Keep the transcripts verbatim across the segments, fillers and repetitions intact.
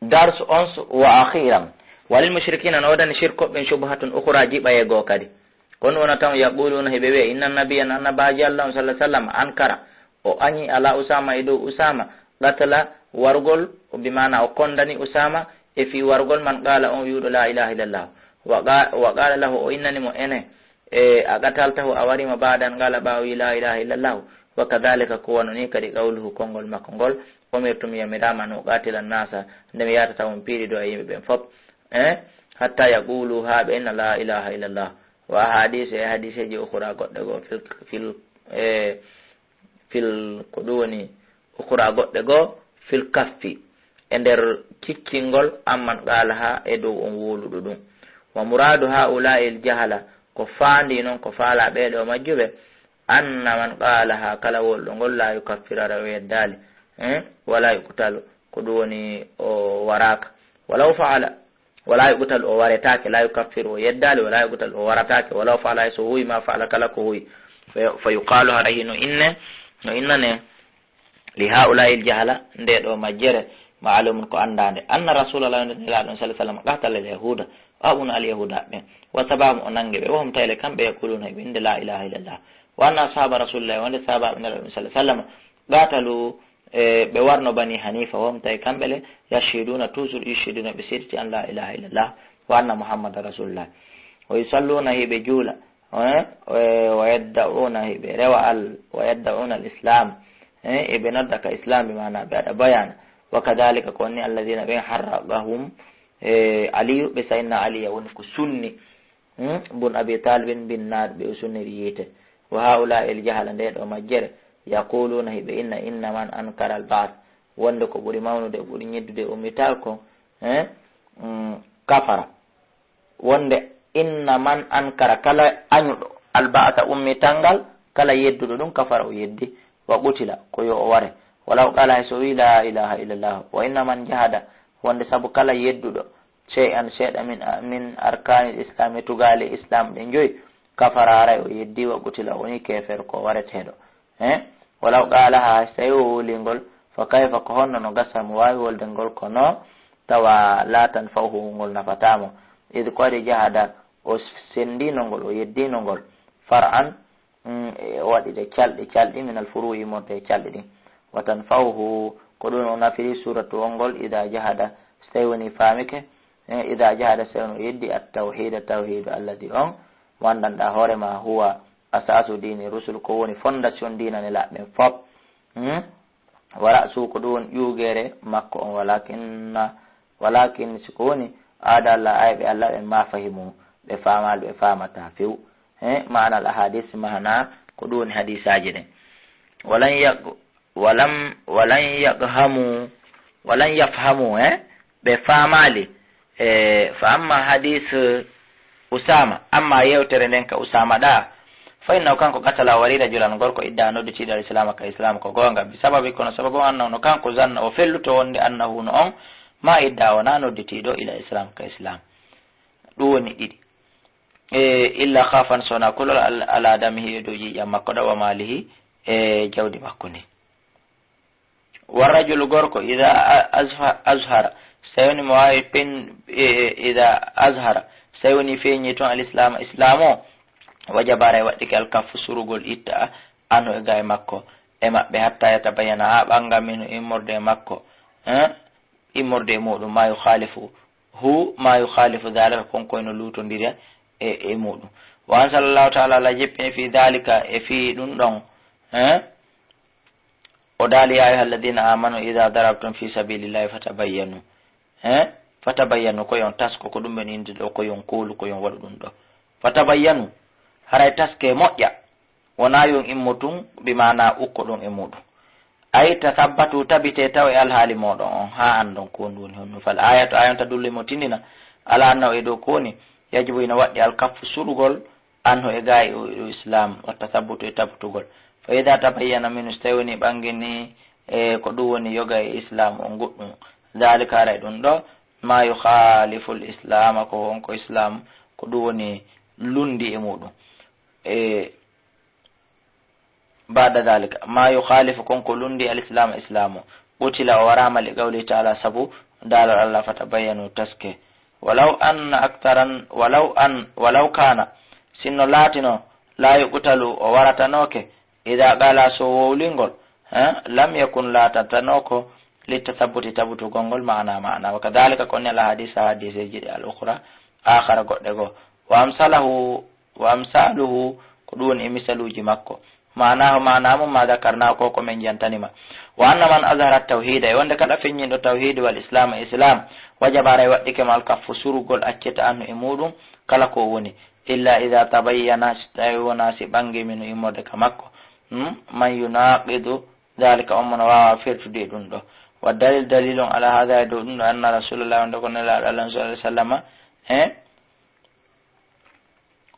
Dars ons wa akhiran. Walil mushrikina, no woodani shirkoɓe ɓen, shubhatun ukhra, jiɓaye goo kadi. Ko honɗun wonata on? Yaquluna, hiɓe wi'a, inna nabiyyan, annabaajo Alla on, sallallahu alaihi wasallam, ankara, o aɲi, ala Usama, e dow Usama, qatla, wargol, bi maana o kondani Usama e fii wargol man qala, on wi'uɗo la ilaha illallah. Wa qa-, wa qala lahu, o innani mo, ene, e, a qataltahu, a warimo ba'da an qala, ɓaawo wi'i la ilaha illallah. Wa kadhalika, ko wano ni kadi, qawluhu, konngol makko ngol, umirtu, mi yamiraama, an uqatila annasa, nde mi yaatata on piiriiɗo e yimɓe ɓen fof, eh, hatta yaqulu, haa ɓe inna la ilaha illallah. Wa ahadis, e hadiseeji, ukhra, goɗɗe goo, fil, fil, eh, fil, ko ɗum woni, ukhra, goɗɗe goo, fil kaffi, e nder ciccingol, amman qalaha, e dow on wowluɗo ɗum. Wa muradu haula'i al jahala, ko faandi non, ko faala ɓee ɗoo majjuɓe, anna man qalaha, kala wowluɗo ngol, la yukaffiru, haray o yeddaali, eh, wala yuqtalu, ko ɗum woni o waraaka, walaw fa'ala, wala yuqtalu, o waretaake, la yukaffiru, o yeddaali, wala yuqtalu, o warataake, walaw fa'ala, hay so huuyi, ma fa'ala, kala ko huuyi. Fa, fa yuqalu, hara hino inne, no innane, li haula'il jahala, nde ɗoo majjere, ma'lumun, ko anndaande, anna Rasulallah, nde Nelaaɗo on, sallallahu alaihi wasallam, qatala al yahuda, o aɓuno al yahuda ɓen, wa sabahum, o nangi ɓe, wa hum, tawi le kamɓe, yaquluna, hiɓe innde la ilaha illallah, wa anna ashaba Rasulillah, wonde sahabaaɓe Nelaaɗo on, sallallahu alaihi wasallam, qatalu, e, ɓe warno Bani Hanifa, wa hum, tawi kamɓe le, yashhaduna, toujours yashhaduna, ɓe seediti an la ilaha illallah, wa anna Muhammadan Rasulullah. Wa yusalluna, hiɓe juula, eh, wa yadda'una, hiɓe rewa Alla, wa yadda'una al-Islam, eh, hiɓe nodda ka Islam, bi maana ɓe waɗa bayana. Wa kadhalika, ko ni alladhina ɓen harraqahum, eh, Aliyu, ɓe sayna Aliya woni ko sunni. Hmm? Bun Abi Talibin bin Nar, ɓe o sunniri yiite. Wa haula'il jahala, nde ɗoo majjere, yaquluna, hiɓe inna, inna man ankara al-ba'th, wonde ko ɓuri mawnude, ɓuri ñiddude e ummital ko, eh, mm, kafara. Wonde inna man ankara, kala añuɗo, al-ba'tha, ummital ngal, kala yedduɗo ɗum, kafara, o yeddi, wa qutila, ko yo o ware. Walaw qala, hay so wi la ilaha illallah, wa inna man jahada, wonde sabu kala yedduɗo, shay'an, seeɗa, min, min arkanil islam, e tugaale islam ɗe joyi, kafara, haray o yeddi, wa qutila, o woni keefeero, ko wareteeɗo. Eh? Walaw qalaha, hay so tawi o wowlii ngol, fa kayfa, ko honno no gasa mo waawi wolde ngol, kono tawa la tanfa'uhu, ngol nafataa mo. Id, ko waɗi, jahada, o senndino ngol, o yeddino ngol, far'an, mm, e o waɗi ɗe calɗi, calɗi, min al furu'i, immorde e calɗi ɗin. Wa tanfa'uhu, ko ɗum o nafiri suratu on ngol, ida jahada, so tawi woni faamike, eh, ida jahada, so tawi no yeddi, at tawhida, tawhidu, alladi on, mo anndanɗaa hoore ma, huwa asasu dini rusul, ko woni fondation diina Nelaaɓe ɓen fof. Hmm? Wa ra'su, ko ɗum woni ƴuugeere makko on, walakinna, walakin, si ko woni, aada Allah, ayɓe Allah ɓen, ma fahimu, ɓe faamaali, ɓe faamataa few. He, maana al ahadis, maana ko ɗum woni hadisaaji ɗin. Walan yaq-, walam, walan yaqhamu, walan yafhamu, he, ɓe faamaali. E, fa amma hadis Usama, amma yewtere nden ka Usama ɗa, fa innahu, kanko, qatala, o warii, rajulan, gorko, idda, nodditiiɗo, al islama, ka islam, ko goonga, bi sababi, kono sababu, annahu, no kanko, zanna, o felluto wonde, annahu, no on, ma idda, wona nodditiiɗo, ila islam, ka islam. Ɗum woni ɗiɗi. E, illa khafan, sona kulol, al-, ala damihi, e dow ƴiiƴam makko ɗo, wa malihi, e jawdi makko ndi. Wa rajulu, gorko, ida a-, azha-, azhara, so tawi woni mo waawi pen-, e, e, ida azhara, so tawi woni feeñi toon, al islama, islam o, wajaba, haray waɗɗike, al kaffu, surugol, itta, anhu, e gaay makko, e maɓɓe, hatta yatabayyana, haa ɓannga, minhu, immorde e makko, eh, immorde e muɗum, ma yukhalifu, hu, ma yukhalifu dhalika, kon koy no luutondiri e, e muɗum. Wa anzalallahu ta'ala, Allah jippini, fi dhalika, e fii ɗum ɗon, eh, o daali, ya ayyuha alladhina amanu idha darabtum fi sabilillahi fatabayyanu. Eh, fatabayyanu, ko yon tasko, ko ɗum ɓe indi ɗo, ko yon koolu, ko yon waɗu ɗum ɗo. Fatabayyanu, haray taske moƴƴa. Wonaa yon immo tun, bi maana ukko ɗon e muɗum. Ay, tasabbatu, tabite taw e alhaali mooɗon on, haa anndon ko honɗum woni honɗum. Fal ayatu, aaya on, tadullu, himo tindina, ala annahu, e dow ko woni, yajibu, ina waɗɗi, al kaffu, suɗugol, anhu, e gaay o, o islam, wa tasabbutu, e tabtugol. Fa ida tabayyana minhu, so tawi woni ɓanngini, e ko ɗum woni yoga e islam on goɗɗum, dhalika, haray ɗum ɗo, ma yukhalifu al islama, ko honko islam, ko ɗum woni lundi e muɗum. E, ba'da dhalika, ma yukhalifu, kon ko lundi, al islam, islam o. utila o waraama li qawlihi ta'ala sabu daalol Allah fatabayyanu taske. Walaw anna aktaran, walaw an, walaw kana, sinno laatino, la yuqtalu o waratanooke, ida qala so wowlingol, eh, lam yakun laatatanoko li tasabbuti tabutugol ngol maana maana. Wa kadhalika ko nela hadisa hadiseji ɗi al ukhra akhara goɗɗe goo. Wa amsalahu, wa amsaluhu ko ɗum woni e misaluuji makko. Maanahu maana mum ma dakarna ko ko men jantanima. Wa anna man azhara tawhida e wonde kala feññinɗo tawhidi wal islam e islam wajaba aray waɗɗike ma al kaffu surugol acceta anhu e muɗum kala ko woni. Illa ida tabayyana si tawi wona si ɓangi minu immorde ka makko. Hmm? Man yunaqidu dhalika on mono wawa fertude e ɗum ɗo. Wa dalil dalil on ala hada e dow ɗum ɗo anna rasulullah wonde ko nelaɗo Allah sallallahu alaihi wasallama. Eh?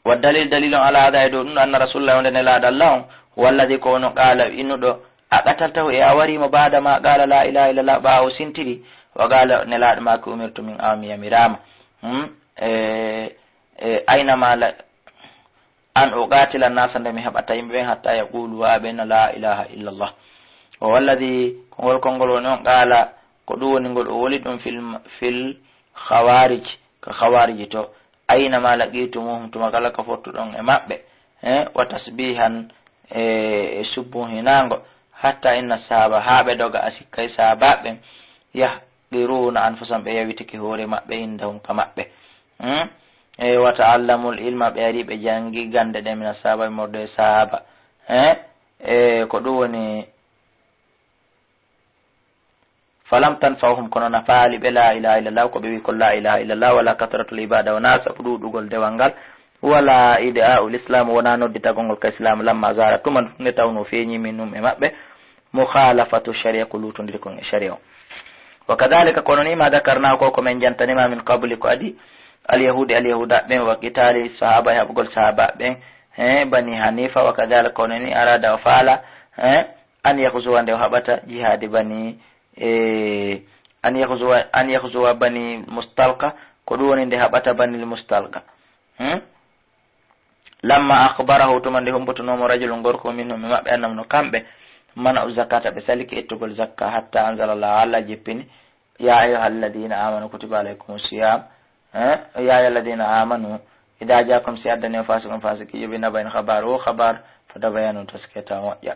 Wa dalil dalil on ala hada e dow ɗum ɗo anna rasulullah wonde nelaɗo Allah on walladi ko ono qala innuɗo a qataltahu e a warimo bada ma qala la ilaha illallah ɓawo sintiri wa qala nelaɗo ma ko umirtu min awa mi yamirama. Hmm? E, e, aynama la, an uqatila nasa nde mi haɓata yimɓe ɓen hatta yaqulu wa ɓen la ilaha illallah. O walladi ko ngol konngol woni on qala ko ɗum woni ngol o woli ɗum fil, fil khawarij ka khawariji to. Aynama laqitumuhum tuma kala ka fottuɗon e maɓɓe. Eh, wa tasbihan e, e subbuhinango hatta inna sahaba ha ɓe doga a sikkay sahabaɓe ɓen yahqiruna anfusahum ɓe yawitiki hoore maɓɓe indahum ka maɓɓe. Hmm? E wa ta'allamul ilma ɓe ari ɓe jangi gande ɗe mina sahaba e morde e sahaba. Eh? E ko ɗum woni falam tanfa'uhum kono nafaali ɓe la ilaha illallah ko ɓe wi ko la ilaha illallah wala kathratul ibada wona sabu ɗuɗugol dewal ngal wala ida'ul islam wona nodditagol ngol ka islam lamma zara tuma nde tawno feeñi min num e maɓɓe mukhalafatu sharia ko lutondiri kon e sharia o. Wa kadhalika kono ni ma dakarna ko ko men jantanima min qabli ko adi alyahudi alyahuda ɓen wa qitali sahaba e haɓugol sahaba ɓen he bani hanifa wa kadhalika kono ni arada o faala he an yahzuwa nde o haɓata jihadi bani e an yahzuwa an yahzuwa bani mustalka ko ɗum woni nde haɓata bani mustalka. Hmm? Lamma akhbarahu tuma nde humbutunomo rajulun gorko minhum e maɓɓe annam no kamɓe mana u zakata ɓe saliki ettugol zakka hatta anzalallahu allah jippini ya ayuha alladina amanu kutiba alaykum siyam. Eh, ya ayuha alladina amanu ida jakum si addani o fasiqun fasiqijo bi nabain khabar o khabar fatabayanu tasketa moƴƴa.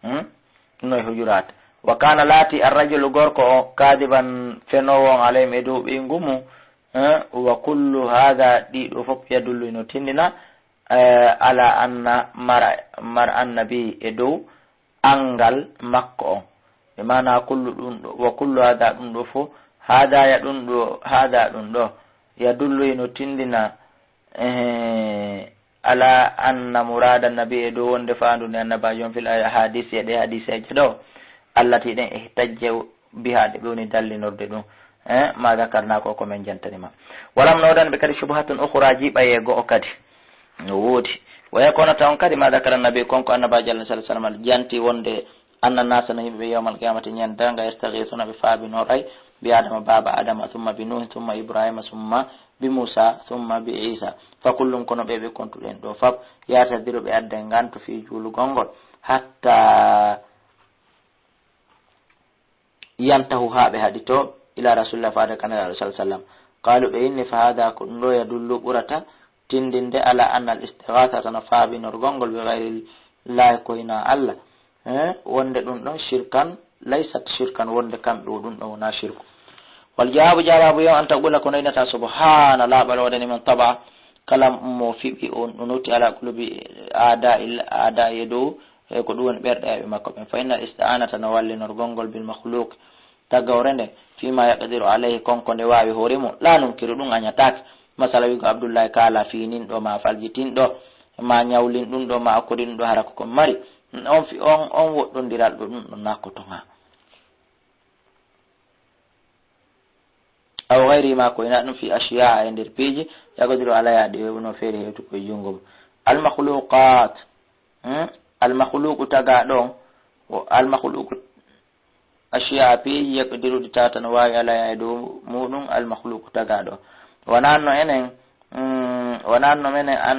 Hmm? Ɗum no e hujurat wa kana laati arrajulu gorko o kadiban fenowo on alayhim e dow ɓeyngu mum. Eh, wa kullu hada ɗiɗo fof yadullu ino tindina eh, ala anna mara mar annabi e dow angal makko on. E mana kullu ɗum ɗo wa kullu hada ɗum ɗo fof hadaya ɗum ɗo hada ɗum ɗo yadullu ino tindina eh, ala anna murada nabi e dow wonde faandu nde annabajo on fil ahadisi e ɗe hadiseje ɗo allati ɗen ihtajja biha ɗe ɓe woni dallinorde ɗum. Eh, ma dakarna ko ko men jantanima walam nodanɓe kadi shubhatun ukhra jiɓaye go'o kadi no woodi. Waya kono tawon kadi ma dakara nabi kon ko annabajo allah sah sallam janti wonde anna nasa no yimɓe yowmal qiyamati ñandanga yastaghisuna ɓe faabinoray bi adama baba adama summa bi nuhi summa ibrahima summa bi musa summa bi isa fa kullum kono ɓe ɓe kontuɗen ɗo fab yartadiru ɓe adda nganto fi juulugol ngol hatta yantahu ha ɓe haɗi to ila rasulillah faade kanala alah sah sallam. Qalu ɓe inni fa hada ko ɗum ɗo yadullu ɓurata tindinde ala anna al istighasata no faabinorgol ngol bi gayri llahi koyna allah. Eh, wonde ɗum ɗon shirkan laysat shirkan wonde kamɓe o ɗum ɗon wona shirku. Wal jawabu jawabu yo an taqula ko noynata subhana laɓal waɗani man taba kala mo fiɓi on ɗum nutti ala qulubi ada il ada e dow e ko ɗum woni ɓerɗe ayɓe makko ɓen fa innal isti'anata no wallinorgol ngol bil makhluq taggawre nde fima yaqdiru alayhi konko nde wawi hoore mum la nunkiru ɗum añatake. Masala wigo abdoullahi kala fininɗo ma faljitinɗo ma ñawlin ɗum ɗo ma okkori ɗum ɗo hara koko mari on fi on on woɗɗodiral ɗo ɗum ɗo nakko toga. Aw gayri ma ko ina ɗum fi ashiya e nder piiji yagodiru alaya ɗi wewno feere hewtu koye junngo mum. Almakhluqat. Hmm? Almakhluqu tagaɗo o almakhluqu ashiya piiji yagodiruɗi tata no wawi alaya e dow muɗum almakhluqu tagaɗo. Wananno enen hmm, wananno menen an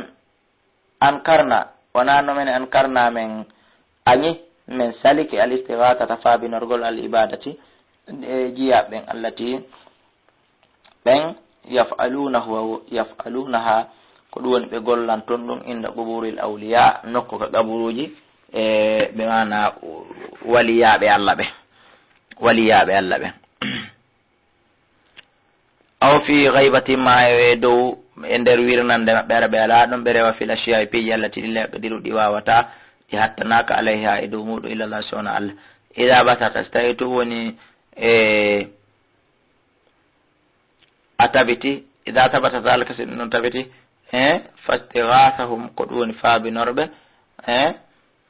ankarna wona no men ankarna men añi men saliki al istighathata fabinorgol al ibadati e jiyaaɓe ɓen, allati ɓen, yaf'alunahu, yaf'alunaha, ko ɗum woni ɓe gollan ton ɗum, inda quburil awliya, nokku ka qaburuuji, e ɓe maana waliyaaɓe Allah ɓe, waliyaaɓe Allah ɓe. Aw fi ghaybatin, ma e dow, e nder wirnande maɓɓe, ara ɓe alaa ɗum, ɓe rewa fil ashiya, e piiji allati ɗi la yaqdiru, ɗi waawata, ɗi hattanaaka, alayha, e dow muɗum, illa Allah, si wona Allah. Ida basata, so tawi tun woni, e, a tabiti, ida tabata zalika, si ɗum ɗon tabiti, e, fastighasahum, ko ɗum woni faabinorɓe, e,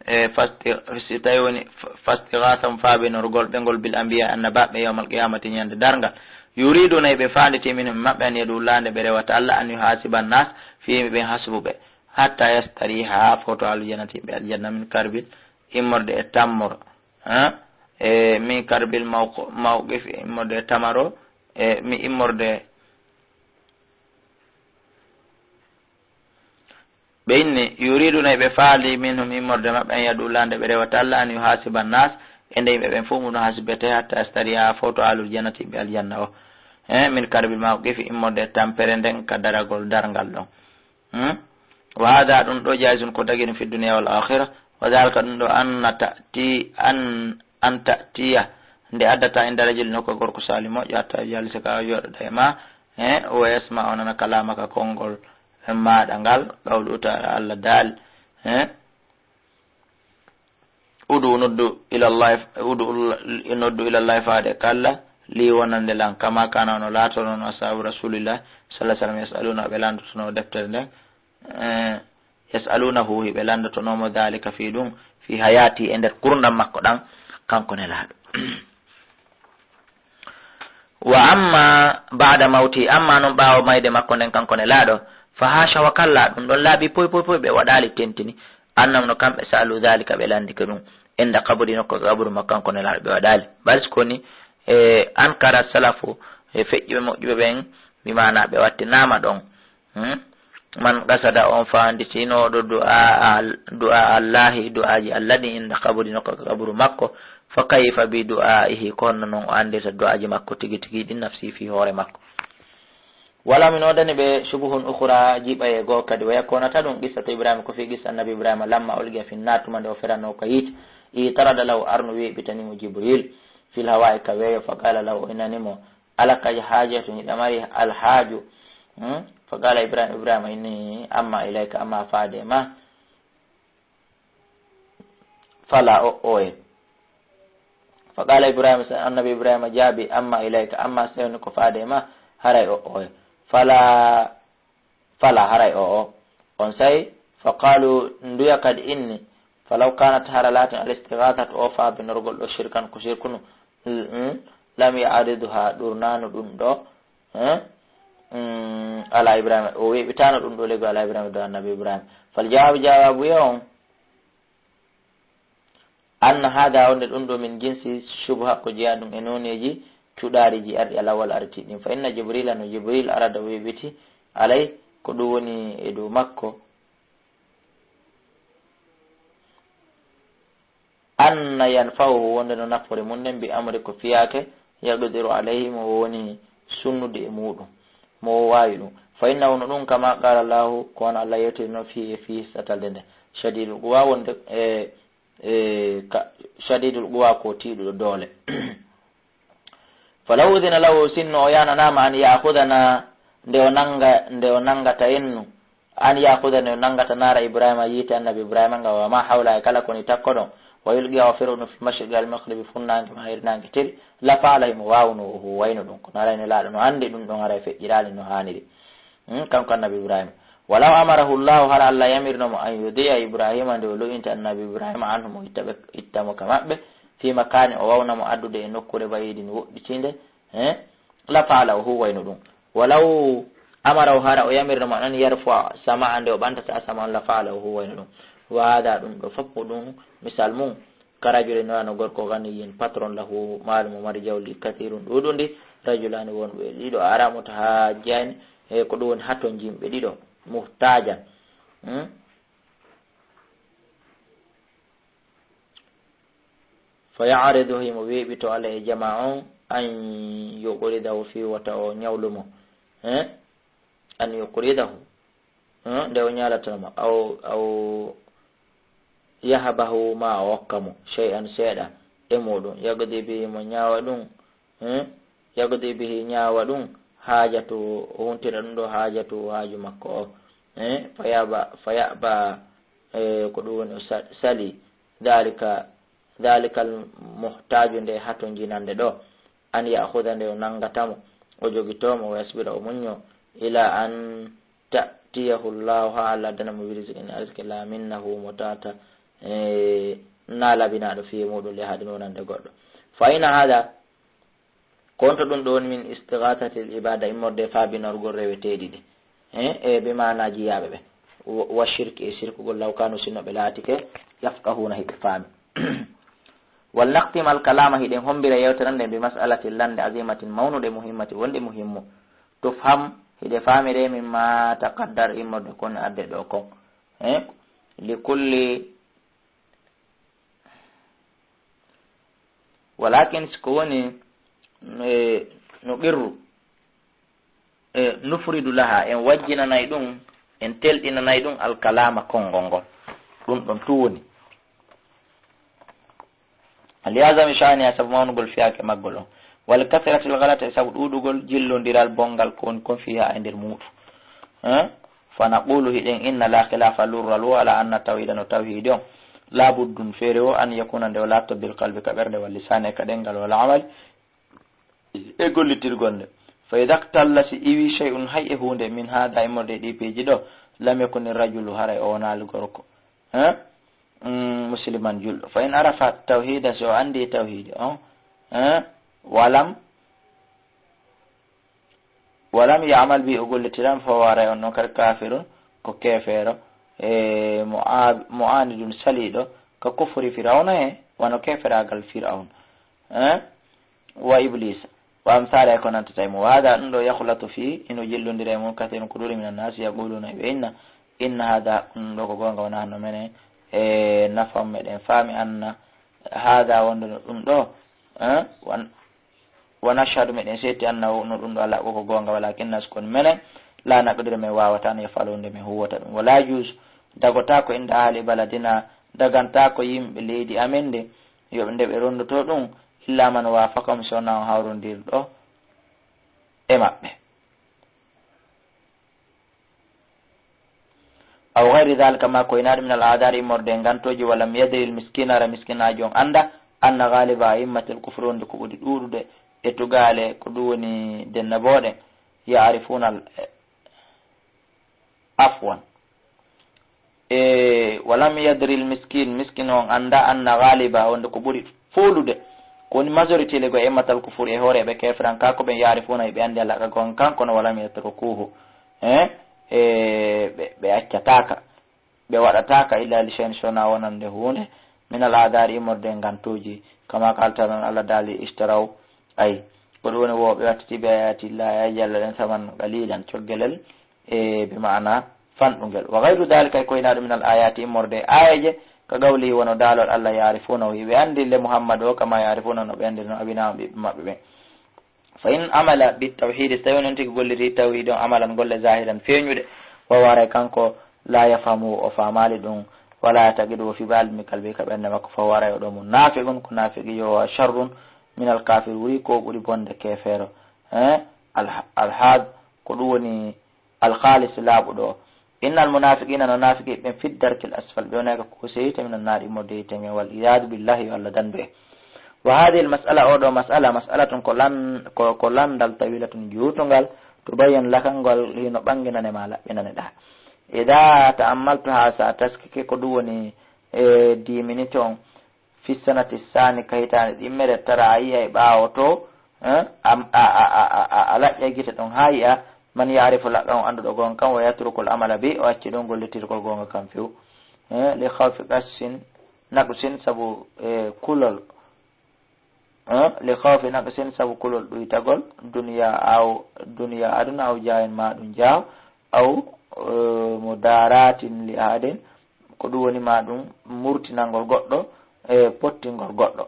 e, fasti-, si tawi woni fa-, fastighasahum, faabinorgol ɓe ngol, bil anbiya, annabaaɓe, yawmal qiyamati, ñande darngal. Yuriduna, ɓe faanditi, minhum, maɓɓe, an yadu, lande ɓe rewata Allah, an yuhasiba nas, fi yimɓe ɓen hasbuɓe, hatta yastariha, foto ahlul jannati, yimɓe aljanna, min karbil, immorde e tammoro, ha? E min karbil mawqo-, mawqif, immorde e tamaro, e mi immorde. Ɓe inni, yuriduna, ɓe faali, minhum, immorde maɓɓe, an yadu, lande ɓe rewata Allah, an yuhasiba nas, e nde yimɓe ɓen fof mun hasibete, hatta yastariha, foto ahlul jannati, yimɓe aljanna o. E min karbil mawqif, immorde e tampere nden, ka daragol darngal ɗon. Hmm? Wa hada, ɗum ɗo, jaizun, ko dagini, fi dunya wal akhira. Wa dhalika, ɗum ɗo, an ta'ti-, an, an ta'tiya, nde addata, inda rajul, nokka gorko, sali, moƴƴo, hatta yalisa, ka jooɗoda e ma, e, wa yasma, o nana, kalamaka, konngol maɗa ngal, qawlu ta'ala, Allah daali, e, Udu, noddu, ilallahi, udu, noddu, ilallahi, faade ka Allah, li, wonande lan, kama kana, no laatono, no ashabu rasulillah, sallallahu alaihi wasallam, yasaluna, ɓe landotono deftere nden, eh, yasalunahu, hiɓe landotono mo, dhalika, fi ɗum, fi hayati, e nder kurndam makko ɗan, kanko Nelaaɗo. Wa amma ba'da mawti, amma non ɓaawo mayde makko nden, kanko Nelaaɗo, fa hasha wa kalla, ɗum ɗon laaɓi poy, poy, poy, ɓe waɗaali tentini, annahum, no kamɓe, sa'alu dhalika, ɓe landike ɗum, inda qabri, nokka qabru makko, kanko Nelaaɗo, ɓe waɗaali. Bal si koni, e, ankara salafu, e, feƴƴuɓe moƴƴuɓe ɓen, bi maana ɓe wattinaama ɗon. Hmm? Man qasada, on faanditinooɗo du'a al-, du'a Allahi, du'aaji Allah ɗin, inda qabri, nokka qabru makko, fa kayfa bi du'aihi, ko honno non o andirta du'aaji makko tigi tigi ɗin, nafsi, fi hoore makko. Wala min odani ɓe shubuhun ukhra, jiɓaye goo kadi, wa yakuna, ta ɗum qissatu Ibrahima, ko fi qissa Annabi Ibrahima, lamma ulqiya fi nnar, tuma nde o feranoo ka yiite, itarada lahu, arno weeɓitani mo Jibril, fil hawa'i, ka weeyo, fa qala lahu, o inani mo, alaka hajatun, hiɗa mari alhaaju? Hmm? Fa qala Ibrahim, Ibrahima inni, amma ilayka, amma faade ma. Fala, o, oye. Fa qala Ibrahima, sa-, Annabi Ibrahima jaabi, amma ilayka, amma sewni ko faade ma, haray o, oye. Fala, fala, haray o, o. On say, fa qalu, nduya kadi inni, falaw kanat, hara laatin, al-istighathatu, o faabinorgol ɗo, shirkan, ko shirkunu, l-, mm, lam ya'ridha, ɗurnano ɗum ɗo, eh, mm, ala Ibrahima, o weeɓitano ɗum ɗo lego ala Ibrahima, do Annabi Ibrahima. Fal jawaabu, jawaabu ya on, anna hada, wonde ɗum ɗo, min jinsi shubha, ko jeya ɗum e noneji cuɗariji arɗi alawal arti ɗin. Fa inna Jibrila, no Jibril arada weeɓiti alay, ko ɗum woni e dow makko, anna yanfa'uhu, wonde no nafoore mum nden, bi amri, ko fiyaake, yaqdiru alayhi, mo woni sunnude e muɗum, mo waawi ɗum. Fa innahu, no ɗum, kama qala Allahu, ko wano Allah yewtiri no, fi, e fi satalde nde, shadidul quwa, wonde, e, e, ka, shadidul quwa, ko tiiɗuɗo doole. Falaw udhina lahu, sinno o yananaama, an ya'khudhana, nde o nanga, nde o nangata en nu, an ya'khudhana, nde o nangata naara Ibrahima, yiite Annabi Ibrahima nga, wa ma hawla, e kala ko woni takko ɗon, wa yulqiya, o fero ɗum, fi mashriqi al maghribi, funnaange ma hirnaange tiri, la fa'ala, himo waawno, o huwayno ɗum. Kono haray Nelaaɗo no anndi ɗum ɗon haray feƴƴiraali no haaniri. Hmm, kanko Annabi Ibrahima. Walaw amarahu Allahu, hara Allah yamirno mo, an yudiya Ibrahima, nde o lo'inta Annabi Ibrahima, anhum, o itta ɓe, itta mo ka maɓɓe, fi makani, o wawna mo addude e nokkure ba'idin, woɗɗitinde, eh, la fa'ala, o huwayno ɗum. Walaw amarahu, hara o yamirno mo, an yarfa sama, nde o ɓantata sama on, la fa'ala, o huwayno ɗum. Wa hada, ɗum ɗo fof ko ɗum misal mum, ka rajulin, wano gorko, ganiyin, patron, lahu, maalu mo mari, jawdi kathirun, ɗuɗundi, rajulani, wonɓe ɗiɗo, ara, mutahajjani, e ko ɗum woni hatonjinɓe ɗiɗo, muhtajan. Hmm? Fa ya'ridu, himo weeɓito, alayhi, jama on, أن يقرضه, fii wota o ñawlu mo, eh? أن يقرضه, eh? Nde o ñaalatano mo, أو, أو يهبه, maa o okka mo, شيئا, seeɗa e muuɗum, يقضي به, mo ñaawa ɗum, eh? يقضي به, ñaawa ɗum, حاجته, o huntira ɗum ɗo حاجته, haaju makko o, eh? فيأبى, فيأبى, eh, ko ɗum woni o sa-, salii, ذلك, ذلك المحتاج, nde hatonjinande ɗo, أن يأخذه, nde o nanngata mo, o jogitoo mo, ويصبر, o muñño, إلى أن يأتيه الله, haa Allah addana mo, برزق, arziki, لا منه, mo tawata, eh, hinaa labinaaɗo fii muuɗum, لأحد, wonande goɗɗo. فإن هذا, ko honto ɗum ɗo woni, من استغاثة العبادة, immorde e faabinorgol reweteeɗi ɗi, eh, e ɓe maanaa jiyaaɓe ɓe, و-, والشرك, e sirkugol, لو كانوا, sinno ɓe laatike, يفقهون, hiɓe faami. ولنختم الكلام, hiɗen hommbira yewtere nden, بمسألة, lannde, عظيمة, mawnude, مهمة, wonde muhimmu, تفهم, hiɗe faamiree, مما تقدم, immorde ko woni arde ɗo kon, eh, لكل, ولكن, si ko woni, eh, نقر, eh, نفرد لها, en wajjinanay ɗum, en telɗinanay ɗum, الكلام, konngol ngol. Ɗum ɗon tun woni. لعظم شأنها, sabu mawnugol fiyaake maggol on. ولكثرة الغلط, e sabu ɗuuɗugol jillondiral bonngal ko woni kon, فيها, e nder muuɗum. Eh? فنقول, hiɗen inna, لا خلاف, lurral woo alaa, أن التوحيد, no tawhiidi on, لا بد, feere woo, أن يكون, nde o laatoto, بالقلب, ka ɓernde, واللسان, e ka ɗemngal, والعمل, e gollitirgol nde. فإذا اختل, si iwii, شيء, hay e huunde, من هذا, immorde e ɗii piiji ɗo, لم يكن الرجل, haray o wonaali gorko, eh? Mm, مسلما, julɗo. فإن عرف التوحيد, si o anndii tawhiidi on, eh? ولم, ولم يعمل به, o gollitiraama, فهو, haray on ɗon kadi, كافر, ko keefeero, e معا-, معاند, saliiɗo, ككفر فرعون, he, wano keeferaagal Fir'awna, eh? وإبليس وأمثاله, e ko nantata e mum. وهذا, ɗum ɗo, يخلط فيه, hino jillondira e mum, كثير, ko ɗuuɗi, من الناس, يقولون, ɓe inna, إن هذا, ɗum ɗo ko goonga, ونحن, menen, e نفهم, meɗen faami, أن هذا, wonde no ɗum ɗo, eh, wan-, ونشهد, meɗen seedti, أنه, no ɗum ɗo, الحق, ko goonga, ولكننا, si ko menen, لا نقدر, men waawataa, أن نفعله, nde men huuwata ɗum. ولا يجوز, dagotaako, عند أهل بلدنا, dagantaako yimɓe leydi amen ndi, yo ɓe, nde ɓe ronndotoo ɗum, إلا من وافقهم, si wonaa on hawrondirɗo e maɓɓe. أو غير ذلك, maa ko hinaa ɗum, من الأعذار, immorde e ngantooji. ولم يدر المسكين, hara miskinaajo on anndaa, أن غالب أئمة الكفر, wonde ko ɓuri ɗuuɗude e tugaale, ko ɗum woni dennabooɗe, يعرفون ال-, عفوا. E, ولم يدر المسكين, miskin on anndaa, أن غالب, wonde ko ɓuri foolude, ko woni majorité, لغالب أئمة الكفر, e hooreeɓe keeferankaaku ɓen, يعرفون, hiɓe anndi الحق, goonga kan, kono ولم يتركوه, eh, e, ɓe, ɓe accataaka, ɓe waɗataaka, إلا لشيء, si wonaa wonande huunde, من الأعذار, immorde e ngantooji, كما قال تعالى, Allah daali, اشتروا, ay, ko ɗum woni wo ɓe wattiti, بآيات الله, aayaaji Allah ɗen, ثمنا قليلا, coggelel, e, بمعنى fanɗungel. وغير ذلك, e ko hinaa ɗum, من الآيات, immorde e aayeeje, كقوله, wano daalol Allah, يعرفونه, hiɓe anndi le Muhammad o, كما يعرفون, no ɓe anndiri no أبناءهم, ɓiɓɓe maɓɓe ɓen. فإن عمل بالتوحيد, si tawii non tigi gollitii tawhiid on, عملا, golle, ظاهرا, feeñuɗe, وهو, haray kanko, لا يفهمه, o faamaali ɗum, ولا يعتقده في باطنه, بقلبه, ka ɓernde makko, فهو, haray o ɗo, منافق, ko naafiqiijo, وهو شر من الكافر, wuri ko ɓuri bonde keefeero, eh, al-, alhaad, ko ɗum woni الخالص, laaɓuɗo o. إن المنافقين, no naafiqiiɓe ɓen, في الدرك الأسفل, ɓe wonay ka kuuse yiite, من النار, immorde e yiite ngen, والعياذ بالله, yo Allah dandu en. وهذه المسألة, oo ɗoo mas'ala, مسألة, ko lan-, ko, ko lanndal, طويلة, juutungal, تبين لك, ngal hino ɓannginane ma, laɓɓinane ɗaa. إذا تأملتها, si a taskike ko ɗum woni, e, dix minutes on, في السنة الثانية, ka hitaande ɗimmere, ترى, a yi'ay ɓaawo to, eh, am-, a, a, a, a, a, a laƴƴa gite ɗon haa yi'a, من يعرف الحق, on annduɗo goonga kan, ويترك العمل به, o acci ɗon gollitirgol goonga kan few. Eh, لخوف نقص, نقص, sabu, eh, kulol. Eh, لخوف نقص, sabu kulol ɗuytagol, دنيا أو, دنيا, aduna, أو جاه, maa ɗum jaaho, أو, eh, مداراة لأحد, ko ɗum woni maa ɗum murtinangol goɗɗo, e pottingol goɗɗo.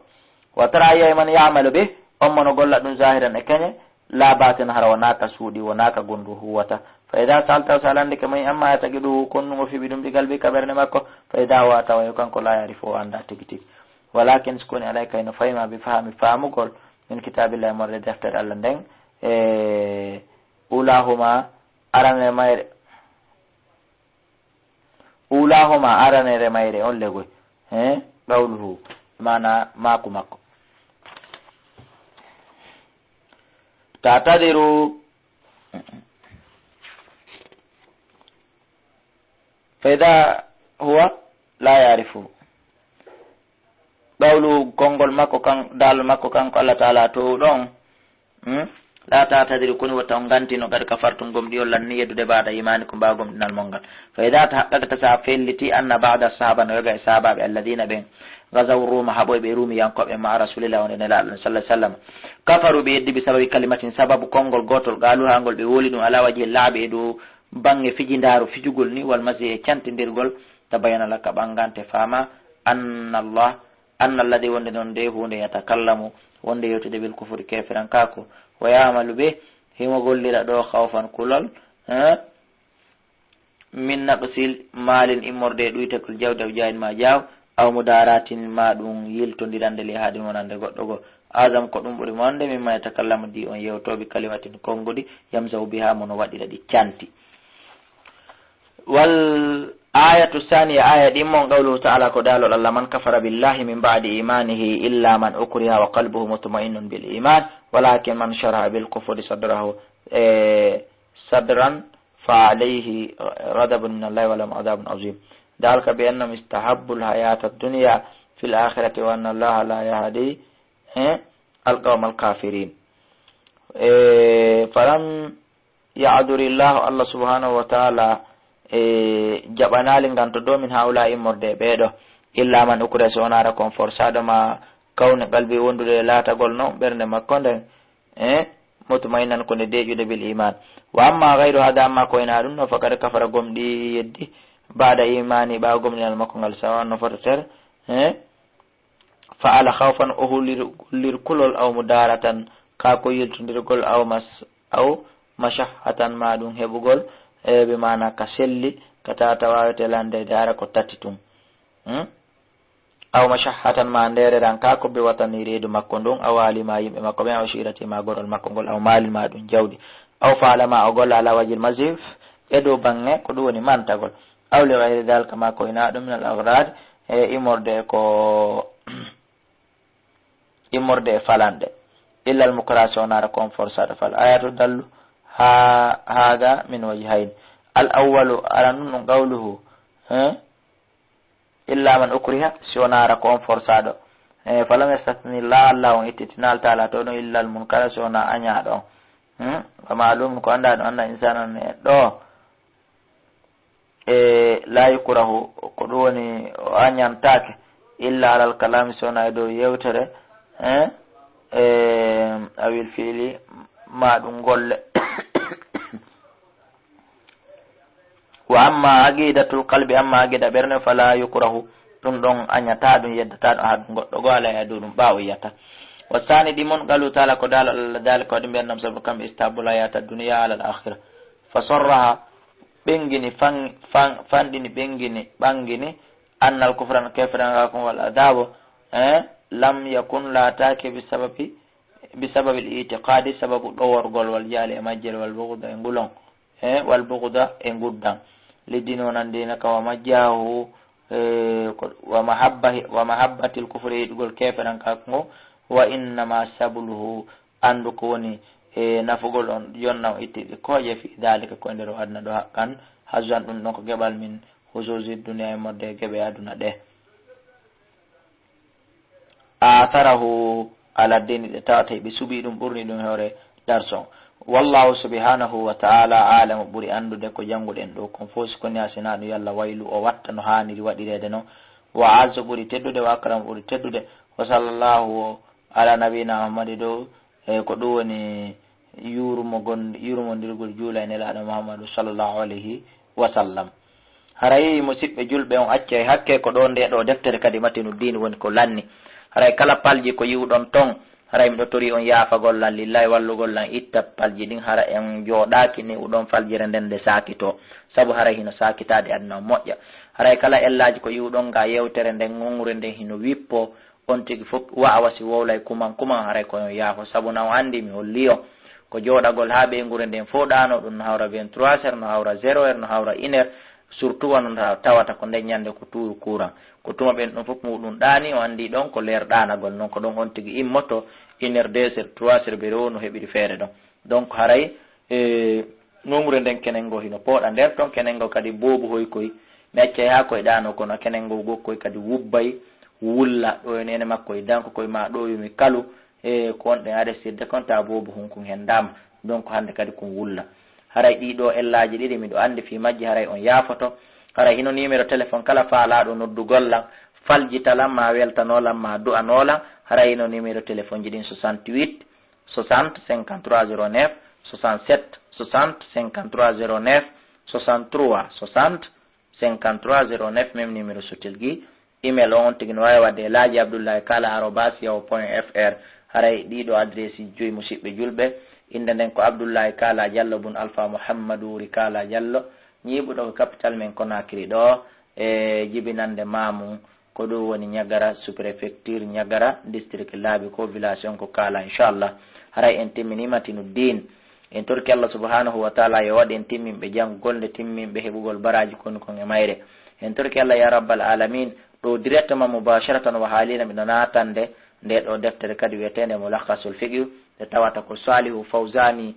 وترى, a yi'ay, من يعمل به, On mo no golla ɗum zahiran e keñe, la batin hara wonaa ka suuɗi, wonaa ka gonɗu huwata. Fa ida salta, so a landike mo, amma ya taqidu, kon ɗum o fiɓi ɗum bi qalbi ka ɓernde makko, fa ida huwa tawa yo kanko la yarifu o annda tigi tigi. Walakin so koni alay kay no fayma bi fahami faamugol min kitabillahi morde deftere Allah nden, e ulahuma arane mayre. Ulahuma aranere mayre on legoy. He? Qawluhu, maana maaku makko. Tatadiru. Fa ida huwa la yarifu. Qawlu, konngol makko kan, dal makko kanko Allah Taala to ɗon. Hmm? La tatadiru, koni wota on ngantino, qad kafartum, gomɗi on lanni yeddude, ba'da imanikum, ɓaawo gomɗinal mon ngal. Fa ida tahaqqaqta, sa felliti, anna ba'da sahaba, no yoga e sahabaɓe, alladina ɓen gazaw Ruma, haɓoyɓe Rumiyankoɓe, ma Rasulillah, wonde Nelaaɗo, sallallahu alaihi wasallam. Kafaru, ɓe yeddi, bi sababi kalimatin, sababu konngol gotol, qaluha, ngol ɓe woli ɗum, ala wajhi laaɓi, e dow bange fijindaaru, fijugol ni, wal masi, e cantindirgol, tabayyana laka, ɓangante faama, anna Allah, anna alladi, wonde non nde huunde, yatakallamu, wonde yewtude, bil kufri, keferankaaku, wa ya'malu bih, himo gollira ɗo khawfan, kulol, eh, min naqsil malin, immorde e ɗuytagol jawdi, aw jahin ma jaaw, aw mudaratin ma ɗum yiltondirande, li ahadin wonande goɗɗo goo. Azam, ko ɗum ɓuri mawnude, mimma yatakallamu, di on yewto, bi kalimatin, konngudi, yamzahu biha, mo no waɗira ɗi canti. Wal ayatu saniya, aya ɗimmo, qawluhu ta'ala, ko daalol Allah, man kafara billahi min ba'di imanihi illa man ukriha wa qalbuhu mutma'innun bil iman, walakin man sharaha bil kufri sadrahu, e, sadran fa alayhi ghadabun min Allah wa lahum adhabun azim. Dhalika bi annahum istahabbu al hayata ad-dunya fil akhirati wa anna Allah la yahdi, eh, al qawma al kafirin. Eh, falam ya'dhuri Allah, Allah subhanahu wa ta'ala, eh, jaɓanaali ngan to dow min haula immorde e ɓeeɗo, illa man ukriha, so wonaa kon forsaɗo ma kawne qalbi wondude e laatagol non ɓernde makko nden, eh, mutmainnan, ko nde deeƴude, bil iman. Wa amma ghayru hada, amma ko hinaa ɗum no, faqad kafara, gomɗi yeddi, ba'da imani, ɓaawo gomɗinal makko ngal, sawa no fototere, eh, fa'ala khawfan, o hulir, hulir kulol, aw mudaratan, ka ko yiltondirgol, aw mas-, aw mashahhatan, ma ɗum heɓugol, e, bi maana ka selli, ka tata wawete lande de ara ko tati tun. Hmm? Aw mashahhatan, ma ndereran ka ko be watani reedu makko ndun, aw ali, ma yimɓe makko ɓen, aw shirati, ma gorol makko ngol, aw malin, ma ɗum jawdi, aw fa'ala, ma o golla, ala wajhil mazif, e dow bange ko ɗum woni mantagol, aw li ghayri dhalika, ma ko hinaa ɗum, min al aghrad, e immorde e ko immorde e falanɗe, illa al mukraha, si wonaa ko on forsaɗo. Fal ayatu dallu ha, hada min wajhayn. Al awwalu, aranun ɗum, qawluhu, eh? Illa man ukriha, si wonaa ko on forsaɗo. Eh, falam yastatni, la Allah on ittitinal taala to ɗum, illa al munkara, si wonaa añaɗo on. Hmm? Wa ma'lum, ko annda ɗum, anna insana neɗɗo, e la yukrahu, ko ɗum woni o añantaake, illa alal kalami, so wonaa e dow yewtere, eh, eh, awil fiili, ma ɗum golle. Wa amma aqidatul qalbi, amma aqida ɓernde, fala yukrahu, ɗum ɗon añataa, ɗum yeddataa ɗum haa ɗum goɗɗo goo alay haa dow ɗum ɓaawo yiyata. Wa sani ɗi mon, qalu taala, ko daal Allah daali, ko waɗi mbiyannam sabu kamɓe istahabbu hayata dunya alal akhira. Fa sarraha, ɓengini, fan-, fan-, fanɗini, ɓengini, ɓangini, annal kufran, keferanga kun, wal adabo, eh, lam yakun, laataake, bi sababi, bi sababil itiqadi, sababu ɗoworgol, wal jaali, e majjere, wal bughda, e ngulon, eh, wal bughda, e nguddan, liddi noon anndina ka, wa majjahu, eh, ko, wa mahabba, wa mahabbatil kufri, e yiɗugol keferanka ngo, wa innama sabluhu, anndu ko woni e nafugol on, yonna on itti ɗi kooƴe, fi dhalika, ko e nder o aduna ɗo, haqqan, hazwan, ɗum ɗon ko geɓal, min huzuzi dunya, e modde geɓe aduna ɗe. Atharahu ala dini, ɗe tawata ɓe suɓi ɗum, ɓurni ɗum hoore darson. Wallahu subhanahu wa ta'ala alamu, ɓuri anndude ko jannguɗen ɗo kon fof, si ko ni a sinaa ɗum, yalla waylu o watta no haaniri waɗireede non. Wa azzu, ɓuri teddude, wa akram, ɓuri teddude. Wa sallallahu ala nabiyina Muhammad, dow, e ko ɗum woni yurumo gon-, yurumondirgol juula e Nelaaɗo Muhammadu sallallahu alayhi wa sallam. Haray, musiɓɓe julɓe, on accay hakke ko ɗo nde ɗo deftere kadi Matinu Diin woni ko lanni. Haray kala palji ko yi'uɗon ton, Haray miɗo torii on yaafagol lan, lillahi wallugol lan, itta palji ɗin, hara en jooɗaaki ni uɗon faljere nden nde saakitoo. Sabu haray hino saakitaade aduna on moƴƴa. Haray kala ellaaji ko iwɗon nga yewtere nden, ŋoŋre nden hino wippoo, on tigi fof wa'awa si wowlay kuman kuman, haray ko on yaafo. Sabu na on anndi mi hollii on ko jooɗagol haa ɓeynguure nden fof ɗaanoo, ɗum no hawra vingt-trois heures, no hawra zéro heure, no hawra une heure, surtout wano nda tawata ko nden ñande ko tuuru courant. Ko tuma ɓen ɗon fof muɗum ɗaani, o anndi ɗon ko leer ɗaanagol, non ko ɗon on tigi immoto, une heure, deux heures, trois heures, ɓe rewo no heɓiri feere ɗon. Donc haray, e, nongure nden kenen ngo hino pooɗa nder ton, kenen ngo kadi boobu hoy koy, mi accay haa koy ɗaano, kono kenen ngo gokkoy kadi wubbay, wulla, ɗo e nene makko e danko koy ma ɗo yo mi kalu, e, ko on ɗen aresirde kon ta boobu hunkun hen ndama. Donc hannde kadi kun wulla. Haray ɗii ɗoo ellaaji ɗiɗi miɗo anndi fii majji, haray on yaafoto. Haray hino numéro téléphone kala faalaaɗo noddugol lan, faljita lan, ma weltanoo lan, ma du'anoo lan, haray hino numéro téléphone ji ɗin, soixante-huit soixante cinquante-trois zéro neuf, soixante-sept soixante cinquante-trois zéro neuf, soixante-trois soixante cinquante-trois zéro neuf, même numéro so tilgi. Email on, on tigi no waawi waɗde e laaji abdullahi kala arobas yahoo point f r. Haray ɗii ɗoo adresse joyi, musiɓɓe julɓe, innde nden ko Abdullahi Kala Diallo bun Alpha Muhammadu Wuri Kala Diallo, ñiiɓuɗo ko capital men Conakry ɗoo, e jibinannde maamu, ko ɗum woni Niagara, sous-préfecture Niagara, district Laabi ko village on ko Kala, inchallah. Haray en timminiima tinu diin. En torki Allah subhanahu wa taala yo waɗ en timminɓe janngugol nde, timminɓe heɓugol baraaji koni kon e mayre. En torki Allah ya rabbal alamin, ɗo directement mubasharatan wa haalina miɗo naatande nde ɗo deftere kadi wiyeteende Mulakhasul Fiqh, nde tawata ko Salihu Fawzani